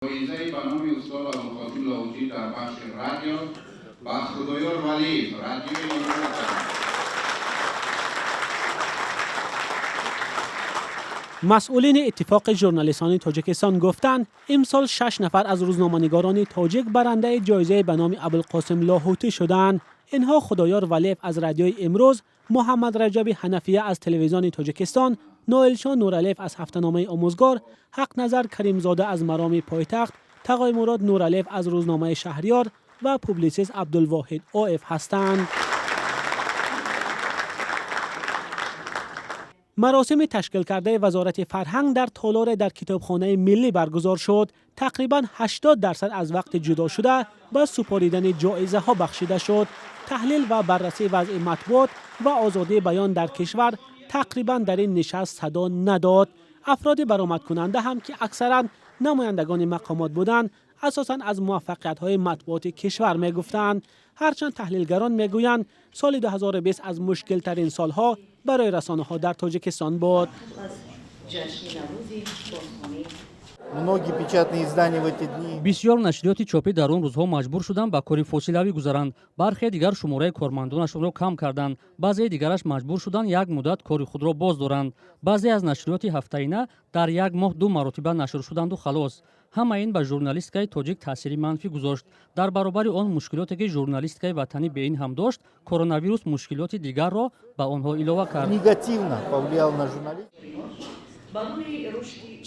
Ҷоизаи ба номи устод Абулқосим Лоҳутӣ дар бахши радио ба Худоёр Валиев, радиои Имрӯз. Масъулини Иттифоқи журналистони Тоҷикистон гуфтанд, имсол шаш нафар аз рӯзноманигорони тоҷик барандаи ҷоизаи ба номи Абулқосим Лоҳутӣ шуданд. Инҳо Худоёр Валиев аз радиои Имрӯз, Муҳаммад Раҷаби Ҳанафия аз телевизиони Тоҷикистон, Ноилшо Нуралиев аз ҳафтаномаи Омӯзгор, Ҳақназар Каримзода аз Мароми пойтахт, Тағоймурод Нуралиев аз рӯзномаи Шаҳриёр ва публитсист Абдулвоҳид Оев ҳастанд. Маросими ташкилкардаи Вазорати фарҳанг дар толоре дар Китобхонаи миллӣ баргузор шуд. Тақрибан 80% аз вақти ҷудошуда ба супоридани ҷоизаҳо бахшида шуд. Таҳлил ва баррасии вазъи матбуот ва озодии баён дар кишвар тақрибан дар ин нишаст садо надод. Афроди баромадкунанда ҳам, ки аксаран намояндагони мақомот буданд, асосан аз муваффақиятҳои матбуоти кишвар мегуфтанд. Ҳарчанд таҳлилгарон мегӯянд, соли 2020 аз мушкилтарин солҳо барои расонаҳо дар Тоҷикистон буд. Многие печатные издания в эти дни Бисёр нашриёти чопӣ дар он рӯзҳо маҷбур шуданд ба кори фосилавӣ гузаранд. Бархе дигар шумораи кормандонашонро кам карданд, баъзеи дигараш маҷбур шуданд як муддат кори худро боз доранд. Баъзе аз нашриёти ҳафтаина дар як моҳ ду маротиба нашр шуданду халос. Ҳама ин ба журналистикаи тоҷик таъсири манфӣ гузошт. Дар баробари он мушкилоте, ки журналистикаи ватанӣ бе ин ҳам дошт, коронавирус мушкилоти дигарро ба онҳо илова кард. Негативно повлиял на журналистику.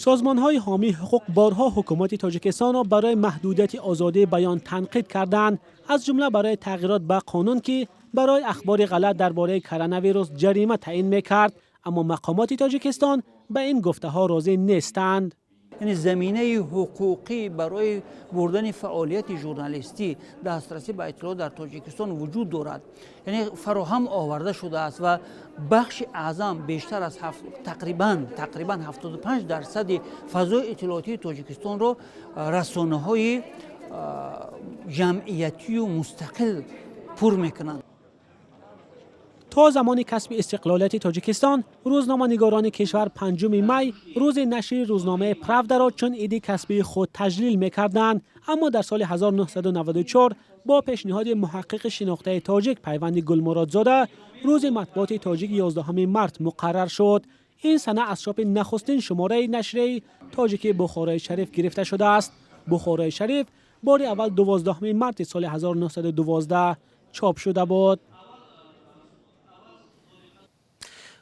Созмонҳои ҳомии ҳуқуқ борҳо ҳукумати Тоҷикистонро барои маҳдудияти озодии баён танқид карданд, аз ҷумла барои тағйирот ба қонун, ки барои ахбори ғалат дар бораи коронавирус ҷарима таъин мекард. Аммо мақомоти Тоҷикистон ба ин гуфтаҳо розӣ нестанд. Яъне заминаи ҳуқуқӣ барои бурдани фаъолияти журналистӣ, дастрасӣ ба иттилоот дар Тоҷикистон вуҷуд дорад, яъне фароҳам оварда шудааст ва бахши аъзам, бештар аз тақрибан 75 дарсади фазои иттилоотии Тоҷикистонро расонаҳои ҷамъиятию мустақил пур мекунанд. То замони касби истиқлолияти Тоҷикистон рӯзноманигорони кишвар 5 май, рӯзи нашри рӯзномаи Правдаро чун иди касбии худ таҷлил мекарданд. Аммо дар соли 1994 бо пешниҳоди муҳаққиқи шинохтаи тоҷик Пайванди Гулмуродзода рӯзи матбуоти тоҷик 11 март муқаррар шуд. Ин сана аз чопи нахустин шумораи нашрияи тоҷикии Бухорои Шариф гирифта шудааст. Бухорои Шариф бори аввал 12 марти соли 1912 чоп шуда буд.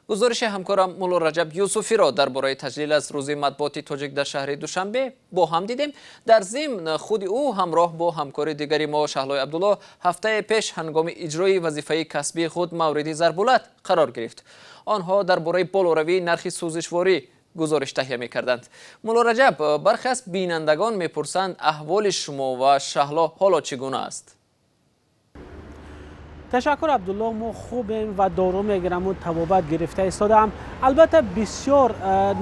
Гузориши ҳамкорам Мулло Раҷаб Юсуфиро дар бораи таҷлил аз рӯзи матбуоти тоҷик дар шаҳри Душанбе бо ҳам дидем. Дар зимн, худи ӯ ҳамроҳ бо ҳамкори дигари мо Шаҳлои Абдулло ҳафтаи пеш ҳангоми иҷрои вазифаи касбии худ мавриди зарбулат қарор гирифт. Онҳо дар бораи болоравии нархи сӯзишворӣ гузориш таҳия мекарданд. Мулло Раҷаб, бархе аз бинандагон мепурсанд, аҳволи шумо ва Шаҳло ҳоло чӣ гуна аст? Ташаккур, Абдулло. Мо хубем ва дору мегираму табобат гирифта истодаам. Албатта, бисёр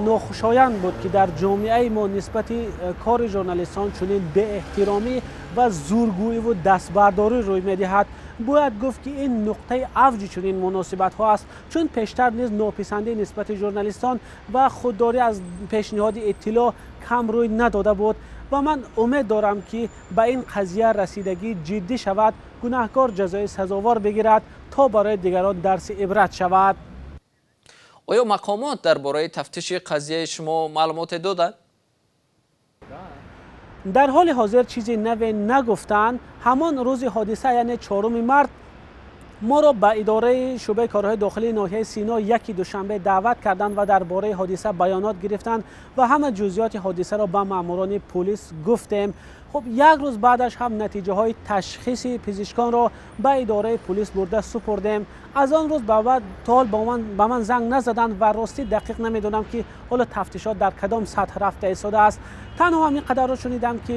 нохушоянд буд, ки дар ҷомеаи мо нисбати кори журналистон чунин беэҳтиромӣ ва зургӯиву дастбардорӣ рӯй медиҳад. Бояд гуфт, ки ин нуқтаи авҷи чунин муносибатҳо аст, чун пештар низ нописандӣ нисбати журналистон ва худдорӣ аз пешниҳоди иттилоъ кам рӯй надода буд. Ва ман умед дорам, ки ба ин қазия расидагӣ ҷиддӣ шавад, гунаҳкор ҷазои сазовор бигирад, то барои дигарон дарси ибрат шавад. Оё мақомот дар бораи тафтиши қазияи шумо маълумоте доданд? Дар ҳоли ҳозир чизи наве нагуфтанд. Ҳамон рӯзи ҳодиса, яъне 4 март, моро ба идораи шӯъбаи корҳои дохилии ноҳияи Сино яки Душанбе даъват карданд ва дар бораи ҳодиса баёнот гирифтанд ва ҳама ҷузъиёти ҳодисаро ба маъмурони пулис гуфтем. Хуб, як рӯз баъдаш ҳам натиҷаҳои ташхиси пизишконро ба идораи пулис бурда супурдем. Аз он рӯз ба баъд то ҳол ба ман занг назаданд ва ростӣ дақиқ намедонам, ки ҳоло тафтишот дар кадом сатҳ рафта истодааст. Танҳо ҳамин қадарро шунидам, ки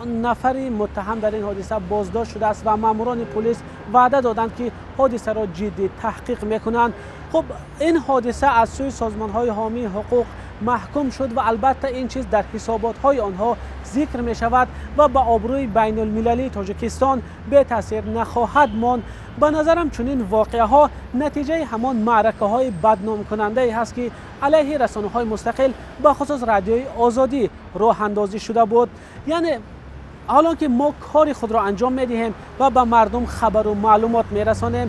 нафари муттаҳам дар ин ҳодиса боздошт шудааст ва маъмурони пулис ваъда доданд, ки ҳодисаро ҷиддӣ таҳқиқ мекунанд. Хуб, ин ҳодиса аз сӯи созмонҳои ҳомии ҳуқуқ маҳкум шуд ва албатта ин чиз дар ҳисоботҳои онҳо зикр мешавад ва ба обрӯи байнулмилалии Тоҷикистон бетаъсир нахоҳад монд. Ба назарам, чунин воқеаҳо натиҷаи ҳамон маъракаҳои бадномкунандае ҳаст, ки алайҳи расонаҳои мустақил, бахусус Радиои Озодӣ, роҳандозӣ шуда буд. Яъне ҳолон ки мо кори худро анҷом медиҳем ва ба мардум хабару маълумот мерасонем.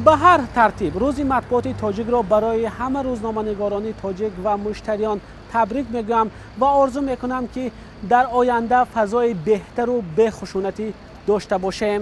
Ба ҳар тартиб, Рӯзи матбуоти тоҷикро барои ҳама рӯзноманигорони тоҷик ва муштариён табрик мегӯям ва орзу мекунам, ки дар оянда фазои беҳтару бехушунатӣ дошта бошем.